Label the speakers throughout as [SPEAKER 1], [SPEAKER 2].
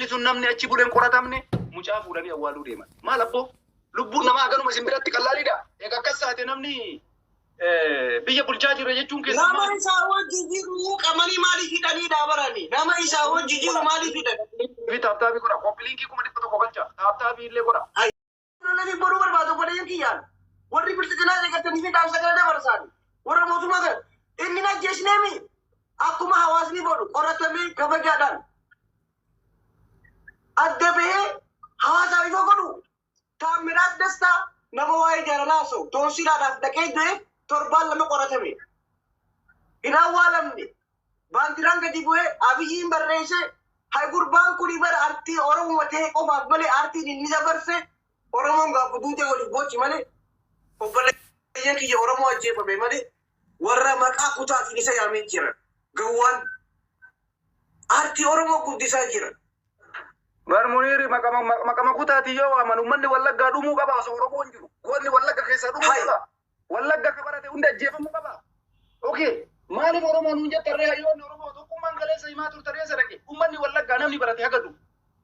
[SPEAKER 1] sun namni achi buleen qoratamne, mucaa fuudhanii awwaaluu deeman. Maal abboo? Lubbuun namaa haganuma isin biratti qallaaliidha. Egaa akkas taate namni biyya bulchaa jirra jechuun keessan
[SPEAKER 2] Nama
[SPEAKER 1] maali?
[SPEAKER 2] isaa wajji jiru qabanii maaliif hidhaniidha barani? Nama isaa wajji jiru maaliif hidhan?
[SPEAKER 1] Fi tap tapii godha. Copy linkii 100,000 galcha. Tap tapii illee godha.
[SPEAKER 2] Lolanii boruu barbaadu obboleeyyan kiyyaan. Warri bilxiginaa eeggatanii fi dhaamsa kana dabarsaani. Warra mootummaa kana. Inni hin ajjeesneemi. Akkuma hawaasni godhu qoratamee kabajaadhaan adda bahee hawaasaaf ifa godhu. Taammiraat Dastaa nama waa'ee jaalalaa haasa'u toonsilaadhaaf dhaqee du'e torbaan 2 qoratame. Hin awwaalamne. Baandiraan gadi bu'ee Abiyyiin barreesse hay gurbaan kuni bara artii Oromuma ta'e qofaaf malee artiin inni dabarse Oromoon gaafa duutee waliif boochi malee obboleeyyan kiyya Oromoo ajjeefame malee warra maqaa kutaatiin isa yaamee jira. Gawwaan artii Oromoo guddisaa jira.
[SPEAKER 1] Bar Muniiri maqama maqama kutaatiin yoo waaman uummanni Wallaggaa dhumuu qaba osoo Oromoon jiru. Goonni Wallagga keessaa dhumuu
[SPEAKER 2] Hay.
[SPEAKER 1] qaba. Wallagga ka barate hundi ajjeefamuu qaba. Okay. Maaliif Oromoo nuun jettan ree hayyoonni Oromoo tokkummaan kaleessa himaa turtan eessa dhaqe? Uummanni Wallaggaa namni barate haga du'u.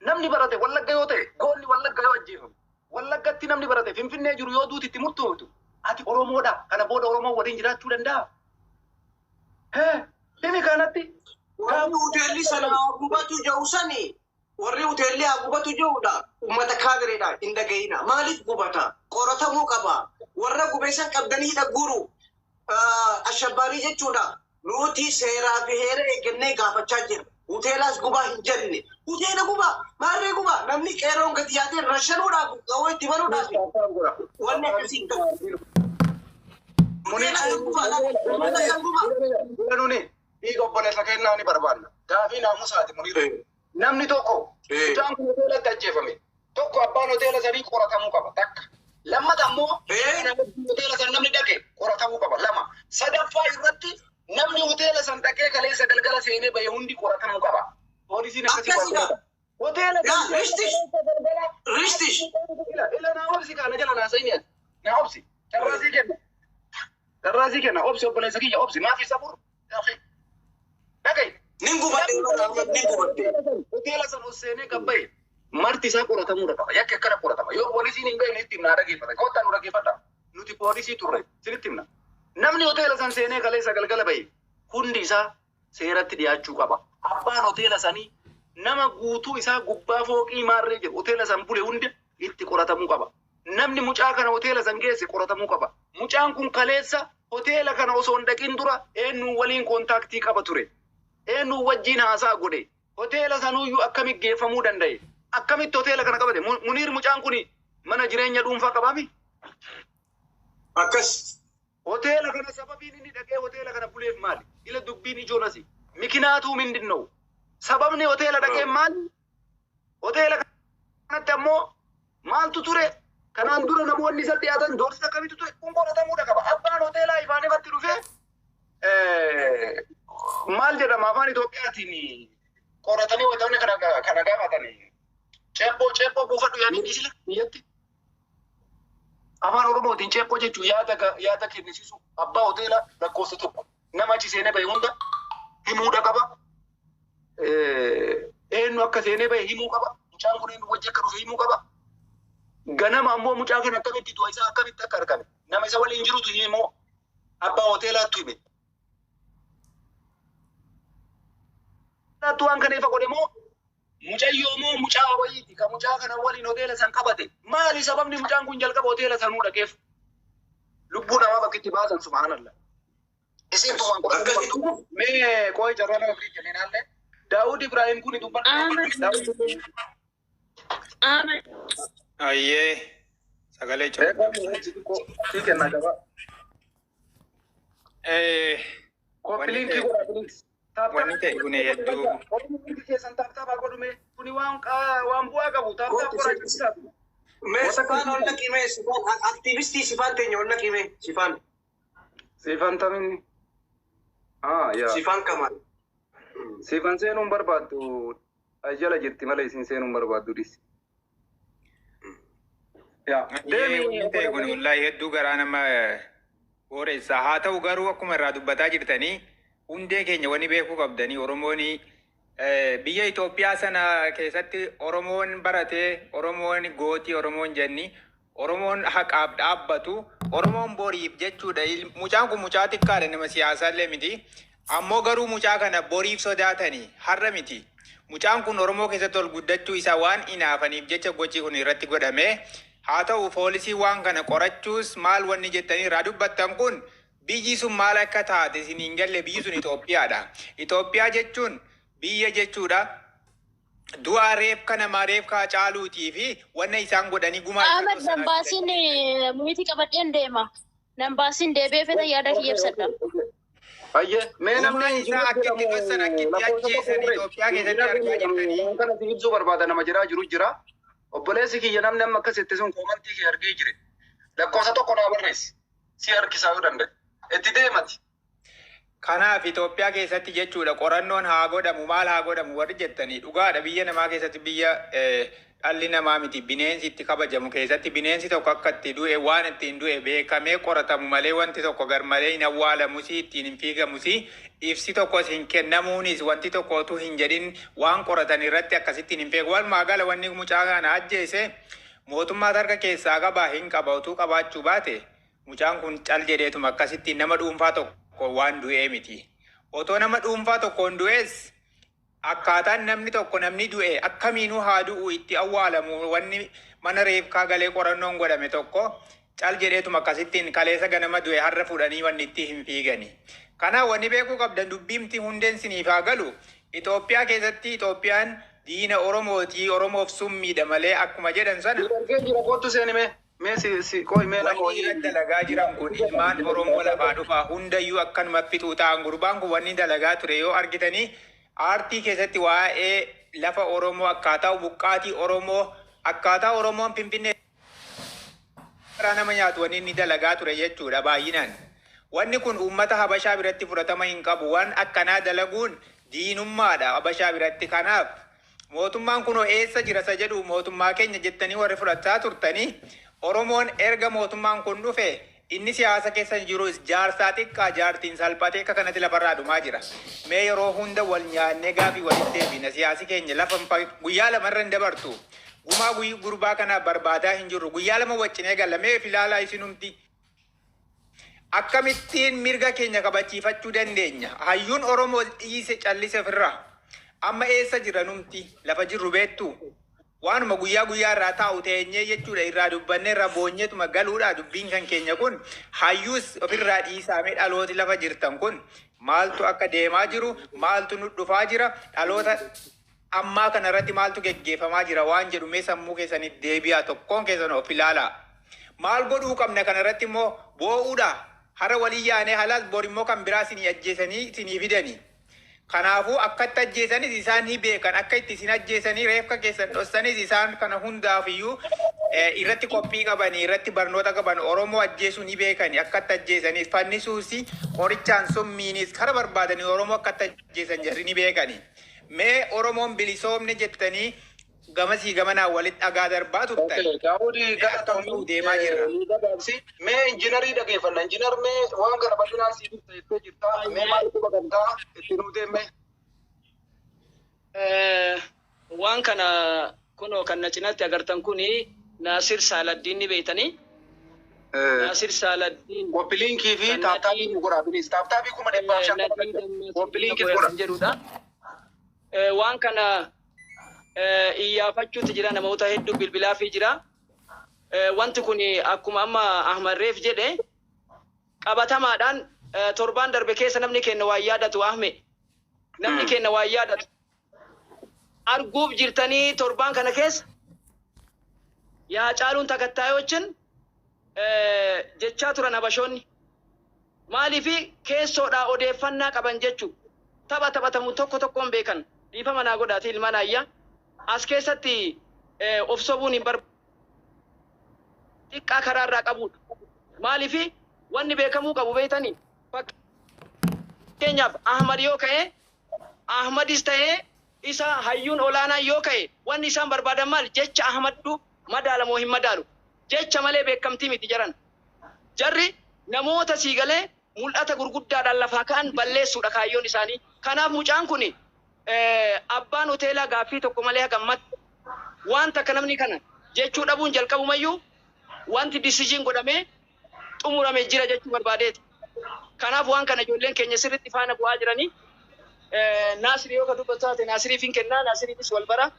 [SPEAKER 1] Namni barate Wallagga yoo ta'e goonni Wallagga yoo ajjeefamu. Wallaggatti namni barate Finfinnee jiru yoo duuti itti murtooftu ati Oromoodha. Kana booda Oromoon waliin jiraachuu danda'a? Hee? Himi kanatti.
[SPEAKER 2] Warri hoteelli sana gubatu jedhu sani warri hoteelli haa gubatu jedhudha. Uummata kaadireedha hin dhaga'ina. Maaliif gubata? Qoratamuu qaba. Warra gube san qabdanii hidha guuru. Ashabbaarii jechuudha. Nuti seeraa fi heera eeggannee gaafachaa jirra. Hoteelaas gubaa hin jenne. Hoteela gubaa, maarree gubaa namni qeerroon gadi yaatee rashanuudhaaf qawwee itti banuudhaaf wanni akkasii hin ta'u. Hoteela san gubaa, uummata san gubaa.
[SPEAKER 1] Nuni dhiiga obboleessa kennaa ni barbaanna. Gaafii naamusaati Muniir. Namni tokko mucaan kun hoteelatti ajjeefame. Tokko abbaan hoteela sanii qoratamuu qaba. Takka. Lammata ammoo hoteela san namni dhaqe qoratamuu qaba. Lama. Sadaffaa irratti namni hoteela san dhaqee kaleessa galgala seenee bahe hundi qoratamuu qaba. Poolisiin akkasii
[SPEAKER 2] Akkasidha.
[SPEAKER 1] qoratamuu qaba. Hoteela
[SPEAKER 2] Yaa,
[SPEAKER 1] san
[SPEAKER 2] Ristish.
[SPEAKER 1] galgala.
[SPEAKER 2] Ristish.
[SPEAKER 1] Ila ila naa obsi kana jala naa sayni ati. Naa obsi. Carraasii kenna. Carraasii kenna. Obsi obboleessa kiyya obsi. Maafi sabur. Dhaga'i.
[SPEAKER 2] Nin gubadhe Ahmad nin gubadhe.
[SPEAKER 1] Hoteela san ol seenee kan bahe marti isaa qoratamuu qaba. Yakki akkana qoratama. Yoo poolisiin hin beekne itti himnaa dhageeffata. Kottaa nu dhageeffadha. Nuti poolisii turre sinitti himna. Namni hoteela san seenee kaleessa galgala bahe hundi isaa seeratti dhiyaachuu qaba. Abbaan hoteela sanii nama guutuu isaa gubbaa fooqii maarree jedhu hoteela san bule hunda itti qoratamuu qaba. Namni mucaa kana hoteela san geesse qoratamuu qaba. Mucaan kun kaleessa hoteela kana osoo hin dhaqin dura eenyuun waliin contact qaba ture? Eenyuun wajjin haasaa godhe? Hoteela sanuyyuu akkamitti geeffamuu danda'e? Akkamitti hoteela kana qabate? Muniir mucaan kun mana jireenya dhuunfaa qabaami?
[SPEAKER 2] Akkas.
[SPEAKER 1] Hoteela kana sababiin inni dhaqee hoteela kana buleef maali? Ila dubbiin ijoon asi. Mikinaatuu mindin ነው? Sababni hoteela dhaqee maali? Hoteela kanatti ammoo maaltu ture? Kanaan dura namoonni isa dhiyaatan doorsisa akkamitu ture? Kun qoratamuu qaba. Abbaan hoteelaa ifaan ifatti dhufee maal jedhama afaan Itoophiyaatiin qoratanii wantoonni kana gaafatanii ceephoo ceephoo buufadhu yaanii dhiisila biyyatti. Afaan Oromootiin ceephoo jechuun yaada yaada kennisiisu abbaa hoteelaa lakkoofsa tokko nama achi seenee bahe hunda himuudha qaba. Eenyu akka seenee bahe himuu qaba. Mucaan kun eenyu wajji akka dhufe himuu qaba. Ganama ammoo mucaa kana akkamitti du'a isaa akkamitti akka argame nama isa waliin jirutu hime moo abbaa hoteelaattu hime. Hoteelaattu waan kana ifa godhe moo mucayyoo moo mucaa wayiiti ka mucaa kana waliin hoteela san qabate maali sababni mucaan kun jalqaba hoteela sanuu dhaqeef lubbuu namaa bakki itti baasan subhaanallah. Isin tumaan qoratamuu mee qooyi carraa nama firii kenninaallee Daawud Ibrahim kun dubbadhu. Daawud
[SPEAKER 3] Ahmed.
[SPEAKER 4] Ayyee sagalee cufa.
[SPEAKER 1] Sii kenna gabaa.
[SPEAKER 4] Wanni
[SPEAKER 1] Copy linkii
[SPEAKER 4] ta'e
[SPEAKER 1] godhaa please.
[SPEAKER 4] wanni ta'e kun hedduu
[SPEAKER 1] Hundi keessan tap tap haa godhume. Kuni waan waan bu'aa qabu tap tap godhaa jechuudha.
[SPEAKER 2] Mee Sifaan ol naqi mee Sifaan aktiivistii Sifaan teenya ol naqi mee Sifaan.
[SPEAKER 1] Sifan taminni. Ah yaa.
[SPEAKER 2] Sifaan Kamal.
[SPEAKER 1] Sifan seenuun barbaaddu jala jirti malee isin seenuun barbaaddu dhisi. Yaa.
[SPEAKER 4] Ayyee wanni ta'e kun wallaahi hedduu garaa nama booreessa. Haa ta'u garuu akkuma irraa dubbataa jirtanii hundee keenya wanni beekuu qabdanii Oromoon Biyya Itoophiyaa sana keessatti Oromoon baratee, Oromoon gootii, Oromoon jenni, Oromoon haqaaf dhaabbatu, Oromoon boriif jechuudha. Mucaan kun mucaa xiqqaadha, nama siyaasaallee miti. Ammoo garuu mucaa kana boriif sodaatanii har'a miti. Mucaan kun Oromoo keessatti ol guddachuu isaa waan inaafaniif jecha gochi kun irratti godhame. Haa ta'u, poolisii waan kana qorachuus maal wanni jettanii irraa dubbattan kun, biyyi sun maal akka taate isin hin galle. Biyyi sun Itoophiyaadha. Itoophiyaa jechuun biyya jechuudha. Du'a reefka namaa, reefka caaluutii fi wanna isaan godhanii gumaa
[SPEAKER 3] Ahmed, nan baasin, mute qabadheen deema. Nan baasin, deebi'ee fedha yaada kiyya ibsadha.
[SPEAKER 1] Hayyee, mee
[SPEAKER 4] Gumaa
[SPEAKER 1] namni
[SPEAKER 4] isaa akka itti dhossan, akka itti ajjeesan Itoophiyaa keessatti argaa jirtanii.
[SPEAKER 1] Waan kana si ibsuu barbaada nama jiraa jiru jira. Obboleessi kiyya, namni amma akkas itti sun comment kee argee jire. Lakkoofsa 1 naa barreessi. Si harkisaa yoo danda'e. Itti deemati.
[SPEAKER 4] Kanaaf Itoophiyaa keessatti jechuudha qorannoon haa godhamu, maal haa godhamu warri jettanii, dhugaadha. Biyya namaa keessatti, biyya dhalli namaa miti bineensi itti kabajamu keessatti, bineensi tokko akka itti du'e, waan ittiin du'e beekamee qoratamu malee wanti tokko garmalee hin awwaalamusi, ittiin hin fiigamusi, ibsi tokkos hin kennamuunis, wanti tokko utuu hin jedhin waan qoratan irratti akkasittiin hin feegu. Walumaa gala wanni mucaa kana ajjeese mootummaa harka keessaa qabaa hin qaba. Utuu qabaachuu baate mucaan kun cal jedheetuma akkasitti nama dhuunfaa tokko waan du'ee miti. Otoo nama dhuunfaa tokkoon du'es, akkaataan namni tokko, namni du'e akkamiinuu haa du'u, itti awwaalamu, wanni mana reefkaa galee qorannoon godhame tokko cal jedheetuma akkasittiin kaleessa ganama du'e har'a fuudhanii wanni itti hin fiigani. Kanaaf wanni beekuu qabdan, dubbiimti hundeen siniif haa galu. Itoophiyaa keessatti Itoophiyaan diina Oromootii, Oromoof summiidha malee akkuma jedhan sana.
[SPEAKER 1] Argee jira, kootu seeni mee. Mee si qo'i mee nama
[SPEAKER 4] Wanni irratti dalagaa jiran kun ilmaan Oromoo lafaa dhufaa hundayyuu akkanuma fixuu ta'an. Gurbaan kun wanni dalagaa ture yoo argitanii, aartii keessatti waa'ee lafa Oromoo, akkaataa buqqaatii Oromoo, akkaataa Oromoon Finfinnee karaa nama nyaatu wanni inni dalagaa ture jechuudha baay'inaan. Wanni kun uummata Habashaa biratti fudhatama hin qabu. Waan akkanaa dalaguun diinummaadha Habashaa biratti. Kanaaf mootummaan kunoo eessa jira isa jedhu, mootummaa keenya jettanii warri fudhachaa turtanii, Oromoon erga mootummaan kun dhufe inni siyaasa keessa jiru jaarsaa xiqqaa jaartiin salphatee akka kanatti lafarraa dhumaa jira. Mee yeroo hunda wal nyaannee gaafii walitti deebina. Siyaasi keenya lafa guyyaa lamarra hin dabartu. Gumaa gurbaa kanaaf barbaadaa hin jirru. Guyyaa 2 waccinee galla. Mee filaalaa isinumti. Akkamittiin mirga keenya kabachiifachuu dandeenya? Hayyuun Oromoo dhiise callise ofirraa. Amma eessa jira numti? Lafa jirru beektu? Waanuma guyyaa guyyaa irraa taa'u teenyee jechuudha irraa dubbannee irraa boonyeetuma galuudha dubbiin kan keenya kun. Hayyuus ofirraa dhiisaamee, dhalooti lafa jirtan kun maaltu akka deemaa jiru, maaltu nu dhufaa jira, dhaloota ammaa kana irratti maaltu geggeeffamaa jira waan jedhu mee sammuu keessanitti deebi'aa, tokkoon keessan of ilaalaa. Maal godhuu qabna kana irratti immoo boo'uudha. Hara walii yaanee halaas bor immoo kan biraa isinii ajjeesanii isinii fidanii. Kanaafuu akkatti ajjeesanis isaan ni beekan. Akka itti isin ajjeesanii reefka keessan dhossanis isaan kana hundaafiyyuu irratti qophii qabanii, irratti barnoota qaban. Oromoo ajjeesuu ni beekani. Akkatti ajjeesanis fannisuusi, qorichaan, summiinis kara barbaadanii Oromoo akkatti ajjeesan jarri ni beekani. Mee Oromoon bilisoomne jettanii gamasii gamanaa walitti dhagaa darbaa turtan.
[SPEAKER 1] Daawudi.
[SPEAKER 4] Mee akkam ta'uu deemaa jirra?
[SPEAKER 1] Mee injiinarii dhageeffanna. Injiinar, mee waan kana bal'inaan siif ibsa jirta. Mee maal quba qabdaa? Itti nuu deemme.
[SPEAKER 5] Waan kana kunoo kan na cinatti agartan kuni Naasir Saaladdiin ni beeytanii. Naasir Saaladdiin.
[SPEAKER 1] Copy link fi tap tap nu godhaa, please. Tap tap 150,000. Copy link godha.
[SPEAKER 5] Kan jedhudha. Waan kana iyyaafachuutti jira, namoota hedduu bilbilaafii jira. Wanti kun akkuma amma Ahmad Reef jedhe qabatamaadhaan torbaan darbe keessa namni kenna waan yaadatu, Ahme. Namni kenna waan yaadatu. Arguuf jirtanii torbaan kana keessa yaa caaluun takattaayochin jechaa turan Habashoonni. Maaliifi keessoodhaa odeeffannaa qaban jechu, tapha taphatamu tokko tokkoon beekan. Dhiifama naa godhaati, ilmaan ayyaa. As keessatti of sobuun hin barbaadu. Xiqqaa karaa irraa qabudha. Maaliifi wanni beekamuu qabu beektanii, fakkeenyaaf Ahmad yoo ka'e, Ahmadis ta'ee isa hayyuun olaanaan yoo ka'e, wanni isaan barbaadan maal? Jecha Ahmaddu madaala moo hin madaalu? Jecha malee beekamtii miti jaran. Jarri namoota sii galee mul'ata gurguddaadhaan lafaa ka'an balleessuudha kaayyoon isaanii. Kanaaf mucaan kun Abbaan hoteelaa gaaffii tokko malee hagammatti wanta akka namni kana jechuu dhabuun jalqabumayyuu wanti decision godhamee xumurame jira jechuu barbaadeeti. Kanaaf waan kana ijoolleen keenya sirriitti faana bu'aa jiranii. Naasiri yoo ka dubbatu taate Naasiriif hin kennaa, Naasiriifis wal bara.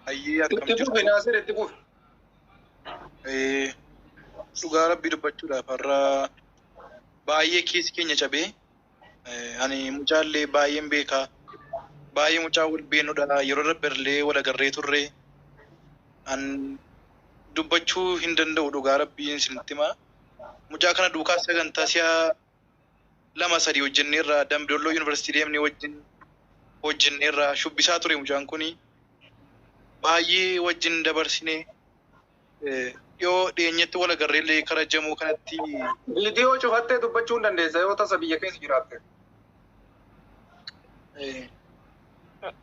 [SPEAKER 6] Ayyee, akkam
[SPEAKER 1] Itti
[SPEAKER 6] jirtu?
[SPEAKER 1] fufi, Naasir, itti fufi.
[SPEAKER 6] Dhugaa rabbii dubbachuudhaaf har'a baay'ee keessi keenya cabee, ani mucaallee baay'een beekaa, baay'ee mucaa wal beennudha, yeroo darberlee wal agarree turre. An dubbachuu hin danda'u, dhugaa rabbiin isinitti himaa. Mucaa kana duukaa sagantaa si'a lama sadii hojjenneerra, Dambidolloo Yuunivarsiitii deemnee wajjin hojjenneerra, shubbisaa ture mucaan kuni. Baay'ee wajjin dabarsine, dhiyoo dhiyeenyatti wal agarreellee kara jamoo kanatti.
[SPEAKER 1] Viidiyoo cufattee dubbachuu hin dandeessa yoo tasa biyya keessa jiraatte.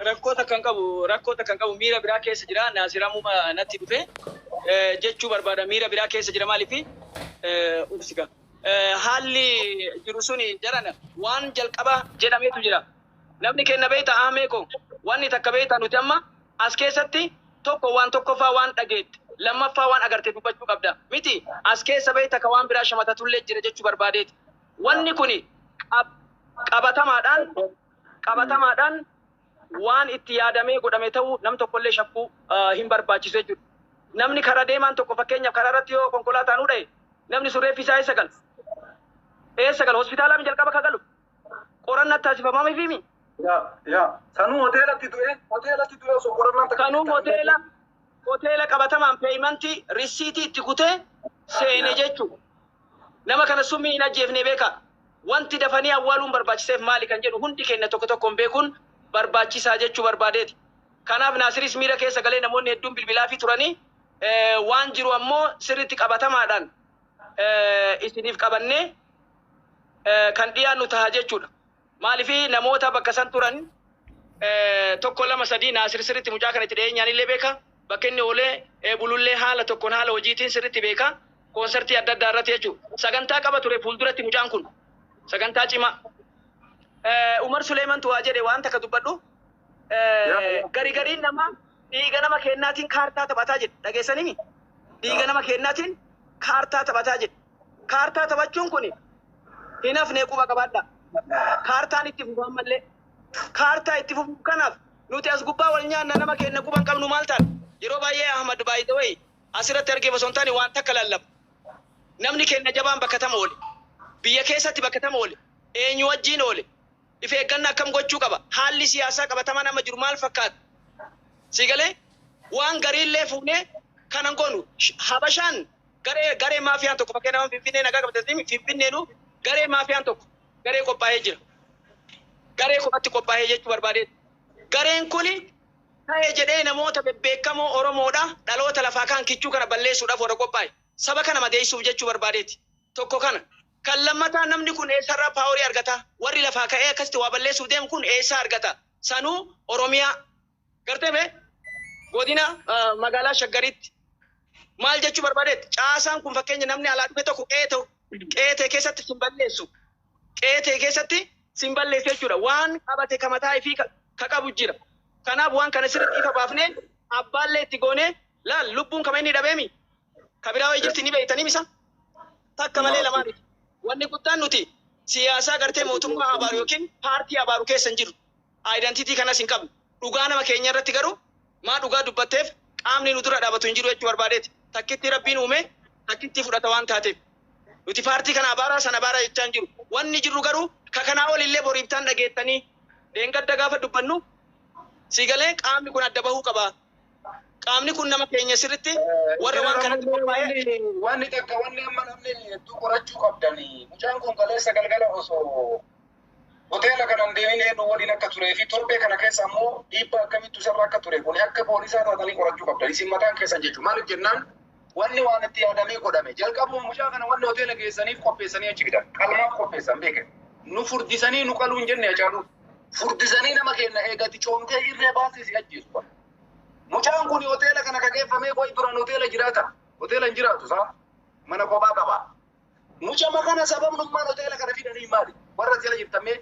[SPEAKER 5] Rakkoo takka hin qabu, rakkoo takka hin qabu, miira biraa keessa jira. Naasiramuma natti dhufe jechuu barbaada, miira biraa keessa jira. Maaliifi ubsiga. Haalli jiru suni jarana waan jalqaba jedhameetu jira. Namni kenna beekta aamee ko wanni takka beekta, nuti amma as keessatti tokko waan tokkoffaa waan dhageette, lammaffaa waan agarte dubbachuu qabda. Miti as keessa beekta ka waan biraa shamatatullee jira jechuu barbaadeeti. Wanni kuni qabatamaadhaan waan itti yaadamee godhame ta'uu nam tokkollee shakkuu hin barbaachisu jechuudha. Namni karaa deemaan tokko, fakkeenyaaf, karaa irratti yoo konkolaataan hudha'e, namni sun reeffi isaa eessa gala? Eessa gala? Hospitaalaa jalqaba ka galu. Qorannaa taasifamamii mi?
[SPEAKER 1] Yaa, sanuu hoteelatti du'e, hoteelatti du'e osoo qorannaan takka.
[SPEAKER 5] Kanuu hoteela qabatamaan payment receipt itti kutee seene jechuudha. Nama kana summii hin ajjeefne beeka. Wanti dafanii awwaaluun barbaachiseef maali kan jedhu hundi keenya tokko tokkoon beekuun barbaachisaa jechuu barbaadeeti. Kanaaf Naasiris miira keessa galee, namoonni hedduun bilbilaa fi turanii, waan jiru ammoo sirriitti qabatamaadhaan isiniif qabannee kan dhiyaannu taha jechuudha. Maaliif namoota bakka san turan tokko, lama, sadii, Naasir sirriitti mucaa kana itti dhiyeenyaan illee beeka. Bakka inni oolee bulullee haala tokkoon haala hojiitiin sirriitti beeka. Koonsertii adda addaa irratti jechuudha. Sagantaa qaba ture fuulduratti mucaan kun. Sagantaa cimaa. Umar Suleemantu waa jedhe, waan takka dubbadhu. Gari gariin nama dhiiga nama kennaatiin kaartaa taphataa jedhe. Dhageessanii? Dhiiga nama kennaatiin kaartaa taphataa jedhe. Kaartaa taphachuun kun hin hafne, quba qabaadha. Kaartaan itti fufu ammallee. Kaartaa itti fufu, kanaaf nuti as gubbaa wal nyaanna, nama kenna quba hin qabnu maal taana? Yeroo baay'ee Ahmad baay'ee asirratti argee osoo hin taane waan takka lallaba. Namni kenna jabaan bakka tama oole. Biyya keessatti bakka tama oole. Eenyu wajjin oole? If eeggannaa akkam gochuu qaba? Haalli siyaasaa qabatamaa nama jiru maal fakkaata? Si galee waan gariillee fuunee kanan goonu, Habashaan garee maafiyaan tokko, fakkeenyaaf Finfinnee nagaa qabate, Finfinneenu garee maafiyaan tokko garee qophaa'ee jira. Garee kophatti qophaa'ee jechuu barbaadeeti. Gareen kuni ta'ee jedhee namoota bebbeekamoo Oromoodha dhaloota lafaa kaan kichuu kana balleessuudhaaf warra qophaa'e. Saba kana madeessuuf jechuu barbaadeeti. Tokko kana. Kan lammataa, namni kun eessarraa power argata? Warri lafaa ka'ee akkasitti waa balleessuuf deemu kun eessaa argata? Sanuu Oromiyaa. Gartee bee godina magaalaa Shaggaritti. Maal jechuu barbaadeeti? Caasaan kun, fakkeenya, namni alaa dhufe tokko qe'ee keessatti sin balleessu. Qe'ee keessatti sin balleessu jechuudha. Waan qabate ka mataa ifii ka qabu jira. Kanaaf waan kana sirriitti ifa baafnee abbaallee itti goonee laal, lubbuun kama inni dhabeemi. Ka biraa wayii jirti ni beektanii misa. Takka malee lamaa miti. Wanni guddaan nuti siyaasaa gartee mootummaa abaaru yookiin paartii abaaru keessa hin jiru. Identity kanas hin qabnu. Dhugaa nama keenya irratti garuu maa dhugaa dubbatteef qaamni nu dura dhaabatu hin jiru jechuu barbaadeeti. Takkitti Rabbiin uume takkitti fudhata waan taateef. Nuti paartii kana abaaraa, sana abaaraa jechaa hin jiru. Wanni jirru garuu ka kanaa ol illee boriiftaan dhageettanii deengadda gaafa dubbannu si galee qaamni kun adda bahuu qaba. Qaamni kun nama keenya sirritti warra waan kanatti qophaa'e.
[SPEAKER 1] Wanni takka, wanni amma namni hedduu qorachuu qabdani. Mucaan kun kaleessa galgala osoo hoteela kana hin deemin eenyu waliin akka turee fi torbee kana keessa ammoo dhiibbaa akkamittu isarra akka ture kun akka poolisaa taatanii qorachuu qabdan. Isin mataan keessan jechuudha. Maaliif jennaan, wanni waan itti yaadamee godhame. Jalqabuma mucaa kana wanni hoteela geessaniif qopheessanii achi fidan. Qalmaaf qopheessan beeke. Nu furdisanii nu qaluu hin jenne Hacaaluu. Furdisanii nama keenya eegati coomtee irree baasii si ajjeesu. Mucaan kun hoteela kana kageeffamee qoy duraan hoteela jiraata. Hoteela hin jiraatu saa. Mana kophaa qaba. Mucama kana sababnummaan hoteela kana fidanii maali? Warra jala jirtamee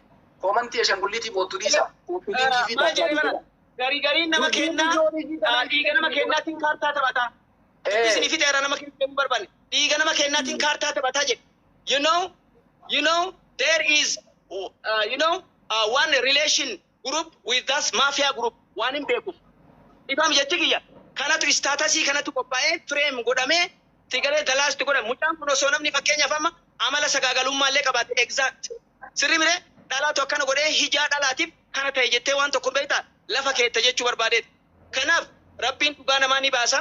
[SPEAKER 1] Comment ashaangulliitii boottu dhiisa. Copy link fi
[SPEAKER 5] Maal jedhee mana garii gariin nama kennaa, dhiiga nama kennaatiin kaartaa taphataa. Isin fixeera, nama kennuu barbaanne dhiiga nama kennaatiin kaartaa taphataa jedhe. You know there is one relation group with us mafia group waan hin beekuuf. Ifam jechi kiyya kanatu status kanatu qophaa'ee frame godhamee tigalee dalaasti godhame. Mucaan kun osoo namni fakkeenyaaf amma amala sagaagalummaa illee qabaate, exact sirri miree dhalaatu akkana godhee hijaa dhalaatiif kana ta'e jettee waan tokko beektaa lafa keetta jechuu barbaadeet. Kanaaf Rabbiin dhugaa namaa ni baasa.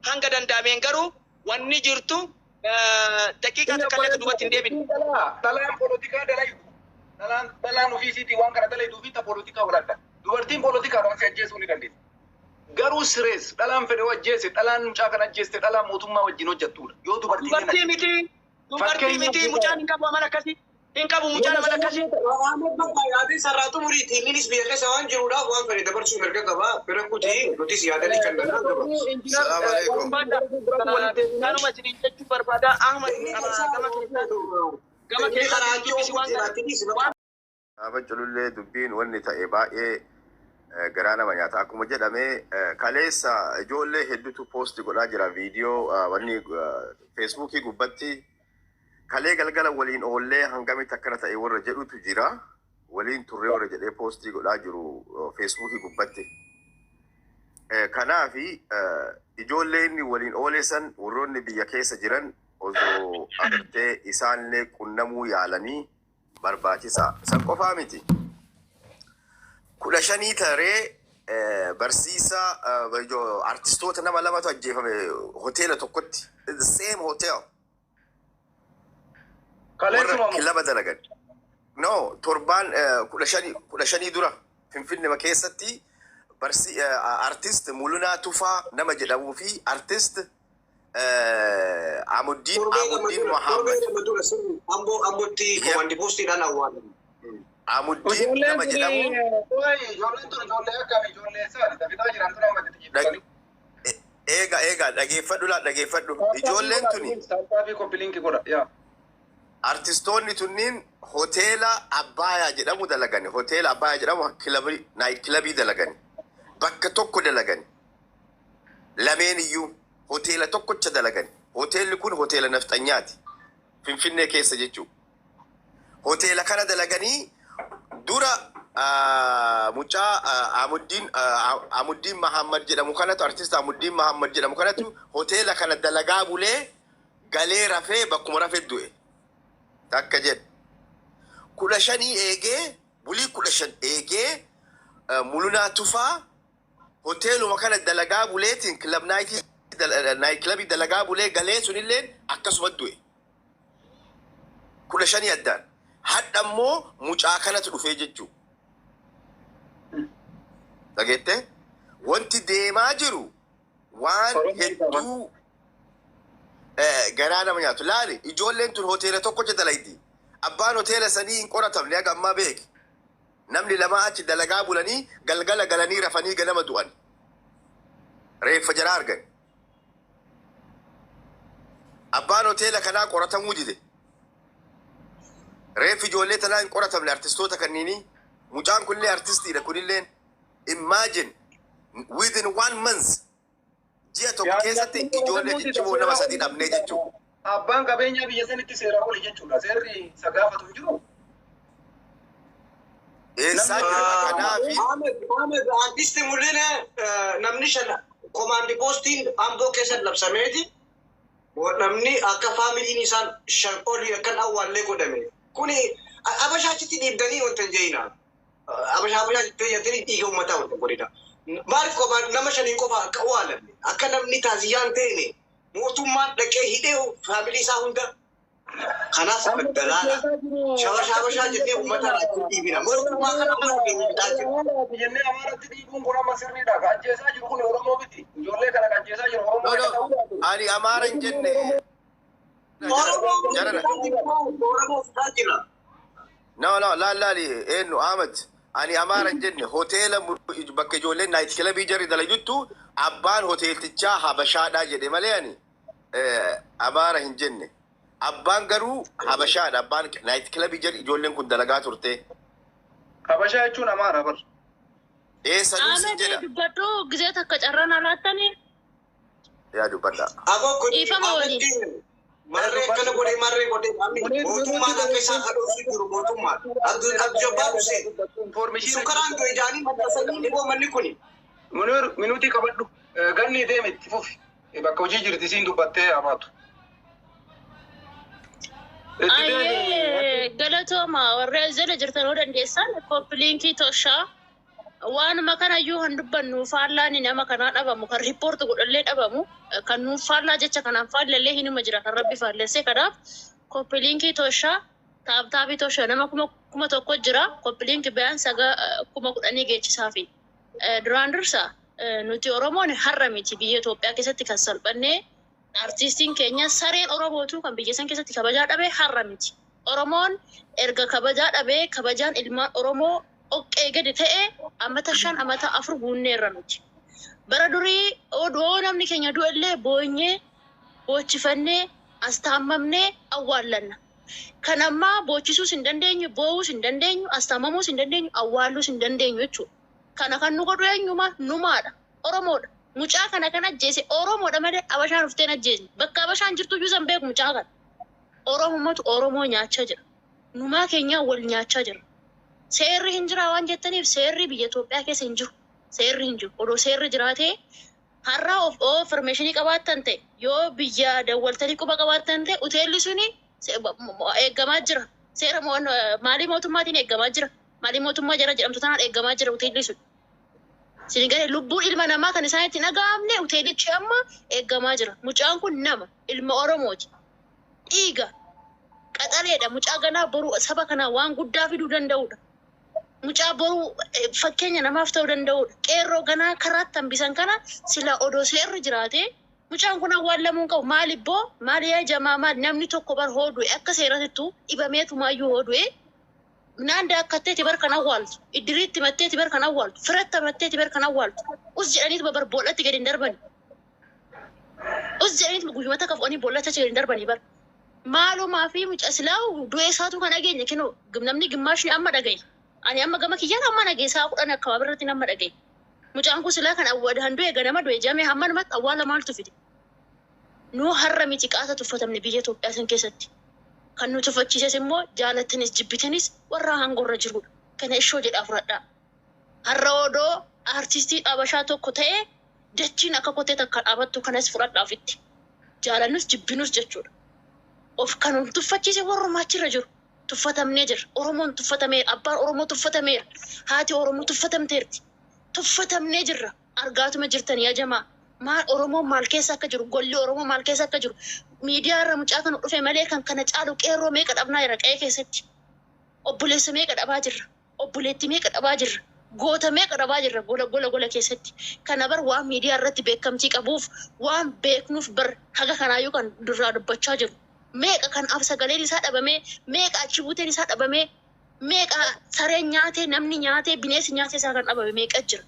[SPEAKER 5] Hanga danda'ameen garuu wanni jirtu daqiiqaa takka illee duubatti hin deebine.
[SPEAKER 1] Dhalaan polotikaa dalaytu. Dhalaan ofiisiitii waan kana dalaytuu fi ta polotikaa waladha. Dubartiin polotikaadhaan si ajjeesuu ni dandeessi. Garuu sirees dhalaan fedhe ajjeese, dhalaan mucaa kana ajjeeste, dhalaan mootummaa wajjin hojjettudha. Yoo dubartiin
[SPEAKER 5] Dubartii miti. Dubartii miti, mucaan hin qabu amala akkasii. Hin qabu mucaan amala akkasii.
[SPEAKER 2] Ahmed, bakka yaadii sarraa xumuriiti. Innis biyya keessa waan jiruudhaaf waan fedhe dabarsuu mirga qaba. Bira kutii nutis yaadanii kan danda'an qaba.
[SPEAKER 7] Salaamu alaikum.
[SPEAKER 5] Kanuma isiniin jechuu barbaada. Ahmad gama keessaa gama keessaa dubbisi waan kana.
[SPEAKER 7] Gaafa culullee dubbiin wanni ta'e baay'ee garaa nama nyaata. Akkuma jedhame, kaleessa ijoollee hedduutu post godhaa jira viidiyoo wanni Facebookii gubbatti. Kalee galgala waliin oollee hangamitti akkana ta'e warra jedhutu jira. Waliin turree warra jedhee post godhaa jiru Facebookii gubbatti. Kanaafi ijoollee inni waliin oolesan warroonni biyya keessa jiran osoo agartee isaanillee qunnamuu yaalanii barbaachisaa. San qofaa miti. 15 taree barsiisaa artistoota nama lamatu ajjeefame hoteela tokkotti. The same hotel. Warra
[SPEAKER 1] Kaleessuma
[SPEAKER 7] kilaba dalagan. No, torbaan 15 dura Finfinnee keessatti barsi artist Mulunaa Tufaa nama jedhamuu fi artist Amuddiin Muhammad.
[SPEAKER 2] Torbee 2 dura sirri Amboo Ambootti komaandi poostiidhaan awwaalame.
[SPEAKER 7] Amuddiin
[SPEAKER 1] Ijoolleen
[SPEAKER 7] nama
[SPEAKER 1] tuni
[SPEAKER 7] jedhamu.
[SPEAKER 1] Ijoolleen tun ijoollee akkami, ijoollee isaati tafitaa jiran tun amma itti
[SPEAKER 7] Eega, eega, dhageeffadhu laa, dhageeffadhu. Ijoolleen tuni
[SPEAKER 1] Tap fi copy link godha yaa.
[SPEAKER 7] Artistoonni tunniin hoteela Abbaayaa jedhamu dalagani. Hoteela Abbaayaa jedhamu kilabii, night club dalagani. Bakka tokko dalagani. Lameen iyyuu hoteela tokkocha dalagani. Hoteelli kun hoteela nafxanyaati. Finfinnee keessa jechuudha. Hoteela kana dalaganii dura mucaa Amuddiin Mahammad jedhamu kanatu, artist Amuddiin Mahammad jedhamu kanatu hoteela kana dalagaa bulee galee rafee bakkuma rafee du'e. Takka jedhe. 15 eegee, bulii 15 eegee, Mulunaa Tufaa hoteeluma kana dalagaa buleetiin club night, night club dalagaa bulee galee sunilleen akkasuma du'e. 15 addaan. Hadha immoo mucaa kanatu dhufee jechuu. Dhageette? Wanti deemaa jiru waan hedduu garaa nama nyaatu. Laali, ijoolleen tun hoteela tokkocha dalayti. Abbaan hoteela sanii hin qoratamne haga ammaa, beeki. Namni lama achi dalagaa bulanii galgala galanii rafanii ganama du'an. Reeffa jaraa argan. Abbaan hoteela kanaa qoratamuu dide. Reeffi ijoollee tanaa hin qoratamne, artistoota kanniinii. Mucaan kunillee artistiidha kunilleen. Imagine, within one month, ji'a tokko keessatti ijoollee ciccimoo nama sadi dhabnee jechuudha.
[SPEAKER 1] Abbaan qabeenyaa biyya sanitti seeraa oli jechuudha. Seerri isa gaafatu hin jiru.
[SPEAKER 7] Eessaa jira kanaafi
[SPEAKER 2] Ahmed, Ahmed, artisti Mul'ina namni shan komaandi poostiin Amboo keessa labsameeti. Namni akka faamiliin isaan shan olii akkan awwaallee godhame. Kuni Abashaa achitti dhiibdanii wanta hin jeeyina. Abashaa Abashaa jettee jettanii dhiiga uummataa wanta godhina. Maaliif kophaa nama shaniin qofa akka awwaalamne, akka namni taasiyyaan ta'ine mootummaan dhaqee hidhee faamilii isaa hunda? Kanaaf dalaala. Shabashaa Habashaa jennee uummata irraa dhiibina. Mootummaa kana uummata keenya bitaa jira.
[SPEAKER 1] Jennee Amaaratti dhiibuun kun amma sirriidha. Ka ajjeesaa jiru kun Oromoo miti. Ijoollee kana ka ajjeesaa jiru Oromoo
[SPEAKER 7] No,
[SPEAKER 1] akka
[SPEAKER 7] no,
[SPEAKER 1] ta'uu baatu.
[SPEAKER 7] ani Amaara hin jenne.
[SPEAKER 2] Oromoo
[SPEAKER 7] Jarana.
[SPEAKER 2] Oromoo fitaa jira.
[SPEAKER 7] No, no, laal, laali, eenyu, Ahmed. Ani Amaara hin jenne. Hoteela bakka ijoolleen night club jarri dalaguttu abbaan hoteeltichaa Habashaadha jedhe malee ani Amaara hin jenne. Abbaan garuu Habashaadha. Abbaan night club jarri ijoolleen kun dalagaa turte.
[SPEAKER 1] Habashaa jechuun Amaara bar.
[SPEAKER 7] Ee sanuu sin
[SPEAKER 3] Ahmed
[SPEAKER 7] jedha.
[SPEAKER 3] dubbadhu gizee takka carraan alaattanii
[SPEAKER 7] Yaa dubbadha.
[SPEAKER 2] Aboo kun
[SPEAKER 3] Dhiifama waliin.
[SPEAKER 2] Marree akkana godhee marree godhee ammi mootummaan akka isaan hadhoosu jiru mootummaan. Abdul Jabbaar Hussein.
[SPEAKER 1] Information
[SPEAKER 2] Sukkaraan du'e jaanii maxxansanii dhiboo manni kuni.
[SPEAKER 1] Munir minuutii qabadhu. Ganni deeme itti fufi. Bakka hojii jirti siin dubbattee habaatu. Itti deemi.
[SPEAKER 3] Ayyee galatooma warri as jala jirtan yoo dandeessan koppiliinkii toshaa waanuma kanayyuu kan dubbannu faallaan nama kanaa dhabamu kan riippoorti godhallee dhabamu kan nuuf faallaa jecha kanaan faallallee hinuma jira kan rabbi faallesse kanaaf koppiliinkii toshaa taaptaabii toshaa nama 1000 jira koppiliinkii bayaan saga 10,000 geechisaafi. Duraan dursa nuti Oromoon har'a miti biyya Itoophiyaa keessatti kan salphannee artiistiin keenya sareen Oromootu kan biyya san keessatti kabajaa dhabe har'a miti. Oromoon erga kabajaa dhabee kabajaan ilmaan Oromoo dhoqqee gadi ta'e amata 5 amata 4 guunneerra nuti. Bara durii odoo namni keenya du'ellee boonyee boochifannee as taammamnee awwaallanna. Kan ammaa boochisuus hin dandeenyu, boo'uus hin dandeenyu, as taamamuus hin dandeenyu, awwaalluus hin dandeenyu jechuudha. Kana kan nu godhu eenyuma? Numaadha. Oromoodha. Mucaa kana kan ajjeese Oromoodha malee Abashaan dhuftee hin ajjeesne. Bakka Abashaan jirtu iyyuu san beeku mucaa kana. Oromumatu Oromoo nyaachaa jira. Numaa keenya wal nyaachaa jira. Seerri hin jira waan jettaniif seerri biyya Itoophiyaa keessa hin jiru. Seerri hin jiru. Odoo seerri jiraatee har'a of informationii qabaattan ta'e yoo biyya dawwaltanii quba qabaattan ta'e hoteelli suni eeggamaa jira. Seera maalii mootummaatiin eeggamaa jira. Maalii mootummaa jara jedhamtu tanaan eeggamaa jira hoteelli sun. Isin galee lubbuun ilma namaa kan isaan itti dhaga'amne hoteelichi amma eeggamaa jira. Mucaan kun nama ilma Oromooti. Dhiiga qaxaleedha. Mucaa ganaa boruu saba kanaa waan guddaa fiduu danda'udha. Mucaa boruu fakkeenya namaaf ta'uu danda'udha. Qeerroo ganaa karaatti hambisan kana sila odoo seerri jiraate mucaan kun awwaalamuu hin qabu. Maal ibboo maal yaa jamaa maal namni tokko bar hoodu'e akka seeratittu dhibameetumaayyuu hoodu'e naan daakkatteeti bar kan awwaaltu. Iddiriitti matteeti bar kan awwaaltu. Firatti matteeti bar kan awwaaltu. Us jedhaniituma bar boollatti gadi hin darbani. Us jedhaniituma guyyuma takka fuudhanii boollatti achi gadi hin darbanii bar. Maalumaa fi mucaa silaa du'ee isaatu kan dhageenye kinoo namni gimmaashni amma dhagaye. Ani amma gama kiyyaan amma dhagaye sa'a 10 akka irratti amma dhagaye. Mucaan kun silaa kan awwaadhaan du'e ganama du'e jamee hamma namatti awwaala maaltu fide? Nuu har'a miti qaata tuffatamne biyya Itoophiyaa san keessatti. Kan nu tuffachiises immoo jaalattanis jibbitanis warra aangorra jirudha. Kana ishoo jedhaa fudhadhaa. Har'a odoo artistii Habashaa tokko ta'e dachiin akka kotee takka dhaabattu kanas fudhadhaa ofitti. Jaalannus jibbinus jechuudha. Of kan nu tuffachiise warrumaa achirra jiru. Tuffatamnee jirra. Oromoon tuffatameera. Abbaan Oromoo tuffatameera. Haati Oromoo tuffatamteerti. Tuffatamnee jirra. Argaatuma jirtan yaa jamaa. Maal Oromoon maal keessa akka jiru, golli Oromoo maal keessa akka jiru. Miidiyaa irra mucaa kana dhufe malee kan kana caalu qeerroo meeqa dhabnaa jira qe'ee keessatti. Obboleessa meeqa dhabaa jirra. Obboleettii meeqa dhabaa jirra. Goota meeqa dhabaa jirra gola gola gola keessatti. Kana bar waan miidiyaa irratti beekamtii qabuuf waan beeknuuf bar haga kanaayyuu kan durraa dubbachaa jiru. Meeqa kan sagaleen isaa dhabamee, meeqa achi buuteen isaa dhabamee, meeqa sareen nyaatee, namni nyaatee, bineensi nyaatee isaa kan dhabame meeqa jira.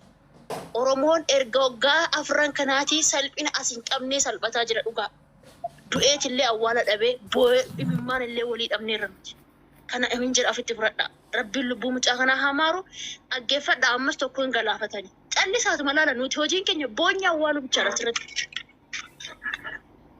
[SPEAKER 3] Oromoon erga waggaa 4 kanaatii salphina as hin qabnee salphataa jira dhugaa. Du'eetillee awwaala dhabee boo'ee dhimimmaan illee walii dhabneerra miti. Kana hin jedha ofitti fudhadhaa. Rabbiin lubbuu mucaa kanaa haa maaru dhaggeeffadhaa ammas tokko hin galaafatani. Callisaatuma laala nuti hojiin keenya boonya awwaaluu bichaadha asirratti.